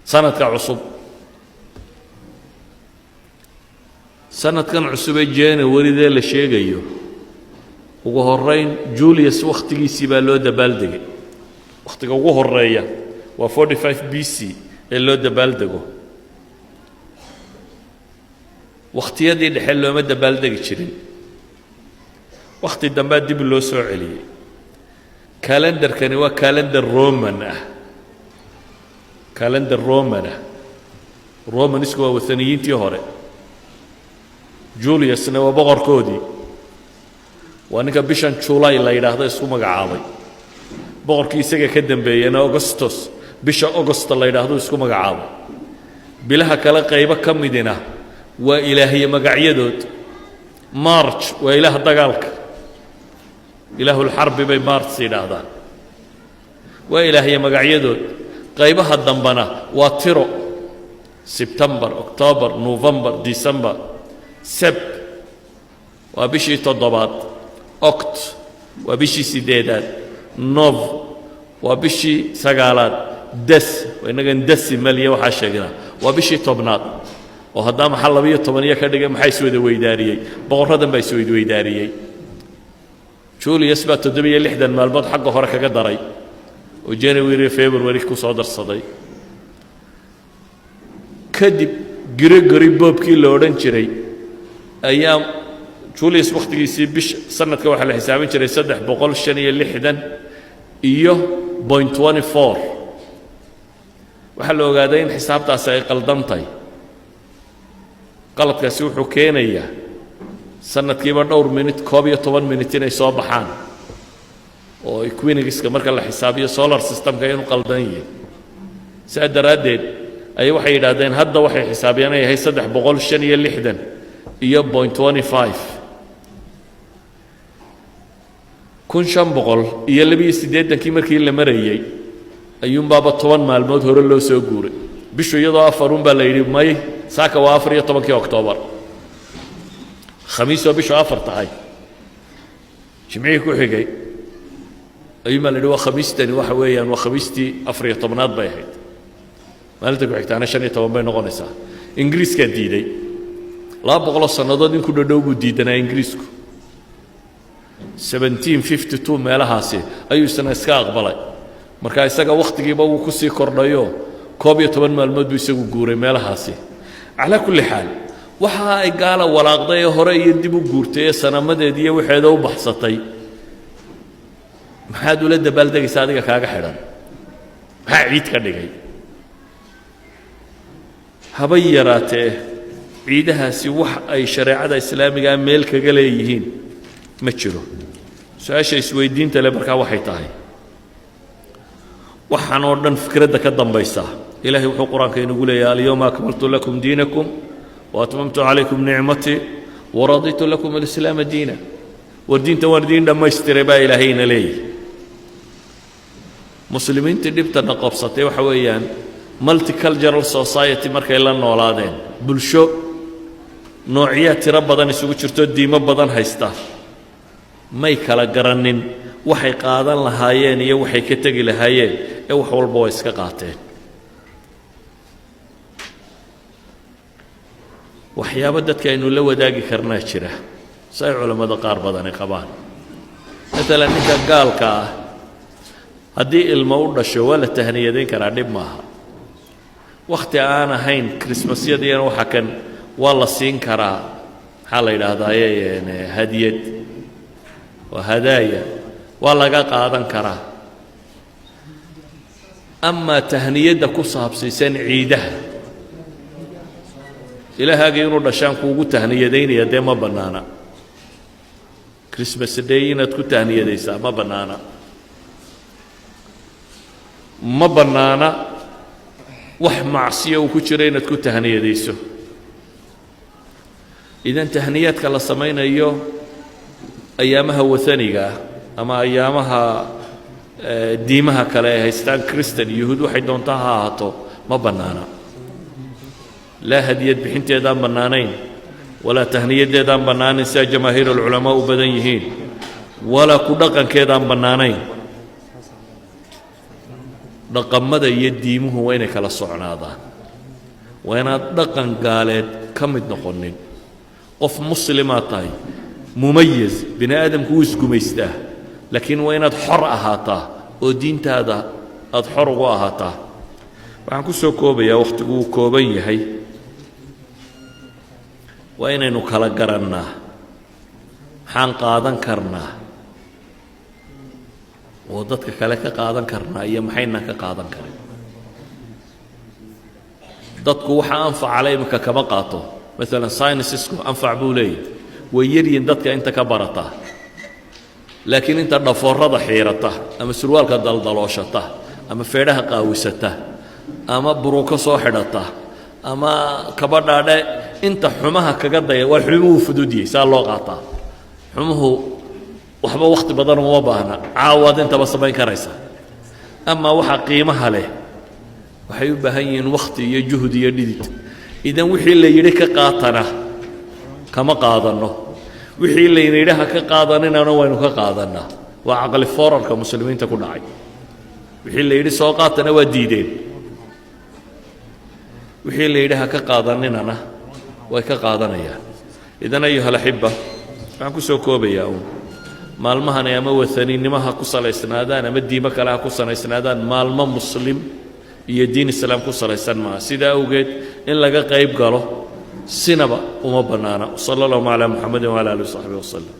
Sanadka cusub, sanadkan cusub ee January-dee la sheegayo, ugu horeyn Julius wakhtigiisii baa loo dabaaldegay. Wakhtiga ugu horeeya waa 45 BC ee loo dabaaldego. Wakhtiyadii dhexe looma dabaaldegi jirin, wakhti dambea dib loo soo celiyey. Kalendarkani waa calendar Roman ah, calendar Roman ah. Romanisku waa wathaniyiintii hore, Juliusna waa boqorkoodii, waa ninka bishan Julay la yidhaahdo isku magacaabay. Boqorkii isaga ka dambeeyena Augustus, bisha Augusta la yidhaahdo isku magacaabay. Bilaha kale qaybo ka midina waa ilaahye magacyadood. March waa ilaah dagaalka, ilaahulxarbi bay Mars yidhaahdaan, waa ilaahye magacyadood. Qaybaha dambana waa tiro: Sebtembar, October, November, December. Sep waa bishii toddobaad, Oct waa bishii siddeedaad, Nov waa bishii sagaalaad, Des waa innagan decimal iyo waxaa sheegnaa, waa bishii 10aad. Oo haddaa maxaa 12 iyo ka dhigay? Maxaa iswada weydaariyey? Boqorradan baa isweydweydaariyey. Julius baa 67 maalmood xagga hore kaga daray oo January, February ku soo darsaday. Kadib Gregory pope-kii la odhan jiray ayaa Julius wakhtigiisii bish sanadka waxaa la xisaabin jiray 365 iyo .24. Waxaa la ogaaday in xisaabtaasi ay qaldantahay. Qaladkaasi wuxuu keenayaa sanadkiiba dhowr minit, 11 minit inay soo baxaan, oo equinox-ka marka la xisaabiyo solar systemka inuu qaldan yahay. Sidaa daraaddeed ayay waxay yidhaahdeen hadda waxay xisaabiyaan inay yahay 365 iyo .25. 1582-kii markii la marayey ayuunbaaba 10 maalmood hore loo soo guuray. Bishu iyadoo afarun baa la yidhi may, saaka waa 14-kii Oktoobar, Khamiisoo bishu afar tahay. Jimcihii ku xigay ayuun baa la yidhi waa Khamiistani, waxa weeyaan waa Khamiistii 14aad bay ahayd. Maalinta ku xigtaana 15 bay noqonaysaa. Ingiriiskaa diiday. 200 sannadood in ku dhodhow buu diidanaa Ingiriisku. 1752 meelahaasi ayuu isna iska aqbalay. Marka isaga wakhtigiiba wuu ku sii kordhayo, 11 maalmood buu isagu guuray meelahaasi. Calaa kulli xaal, waxa ay gaala walaaqday ee hore iyo dib u guurtay ee sanamadeed iyo waxeeda u baxsatay, maxaad ula dabaaldegaysaa? Adiga kaaga xidhan maxaa ciid ka dhigay? Habay yaraatee ciidahaasi wax ay shareecada islaamigaa meel kaga leeyihiin ma jiro. Su-aasha isweydiinta le markaa waxay tahay, waxaan oo dhan fikradda ka dambaysa, Ilahay wuxuu Qur-aanka inugu leeyahay: "Alyawma akmaltu lakum diinakum wa atmamtu calaykum nicmatii waraditu lakum alislaama diina." War diinta waan idiin dhammaystiray baa Ilaahayna leeyahy. Muslimiintii dhibtana qabsatay waxa weeyaan multicultural society markay la noolaadeen, bulsho noocyaa tiro badan isugu jirto, diimo badan haysta, may kala garannin waxay qaadan lahaayeen iyo waxay ka tegi lahaayeen, ee wax walba waa iska qaateen. Waxyaabo dadka aynu la wadaagi karnaa jira, si ay culammada qaar badani qabaan. Maalan, ninka gaalka ah haddii ilmo u dhasho waa la tahniyadayn karaa, dhib maaha. Wakhti aan ahayn Christmasyadiina waxa kan waa la siin karaa, maxaa la yidhaahdaaye, hadiyad waa hadaaya, waa laga qaadan karaa. Amaa tahniyadda ku saabsiisan ciidaha, ilahaagii inuu dhashaan kuugu tahniyadaynaya, dee ma bannaana. Christmas Day inaad ku tahniyadaysaa ma bannaana, ma bannaana. Wax macsiya uu ku jiro inaad ku tahniyadayso. Idan tahniyaadka la samaynayo ayaamaha wathaniga ah ama ayaamaha diimaha kale ay haystaan, Christan, Yuhuud, waxay doontaa ha ahaato, ma bannaana. Laa hadiyad bixinteedaan bannaanayn, walaa tahniyadeedaan bannaanayn, sidaa jamaahiir alculamaa u badan yihiin, walaa ku dhaqankeedaan bannaanayn. Dhaqamada iyo diimuhu waa inay kala socnaadaan. Waa inaad dhaqan gaaleed ka mid noqonin. Qof muslimaad tahay, mumayaz. Bini aadamku wuu isgumaystaa, laakiin waa inaad xor ahaataa oo diintaada aada xor ugu ahaataa. Waxaan ku soo koobayaa, wakhtigu wuu kooban yahay, waa inaynu kala garannaa maxaan qaadan karnaa oo dadka kale ka qaadan karnaa iyo maxaynaan ka qaadan karin. Dadku waxa anfacale iminka kama qaato. Maalan sciences-ku anfac buu leeyahy, way yaryihin dadka inta ka barataa, laakiin inta dhafoorada xiirata ama surwaalka daldalooshata ama feedhaha qaawisata ama buruuko soo xidhata ama kabadhaadhe, inta xumaha kaga daya, waa xumuhu fududiyey. Saa loo qaataa xumuhu, waxba wakhti badan uma baahna, caawaad intaba samayn karaysa. Amaa waxa qiimaha leh waxay u baahan yihiin wakhti iyo juhd iyo dhidid. Idan wixii la yidhi ka qaatana kama qaadanno, wixii layna yidhi ha ka qaadaninana waynu ka qaadannaa. Waa caqli foorarka muslimiinta ku dhacay. Wixii la yidhi soo qaatana waa diideen, wixii la yidhi ha ka qaadaninana way ka qaadanayaan. Idan, أيها الأحبة, waxaan ku soo koobayaa uun, maalmahani ama wathaninimo ha ku salaysnaadaan ama diimo kale ha ku salaysnaadaan, maalmo muslim iyo diin islaam ku salaysan maaha. Sidaa awgeed in laga qayb galo sinaba uma bannaana. وصلى اللهم على محمد وعلى آله وصحبه وسلم.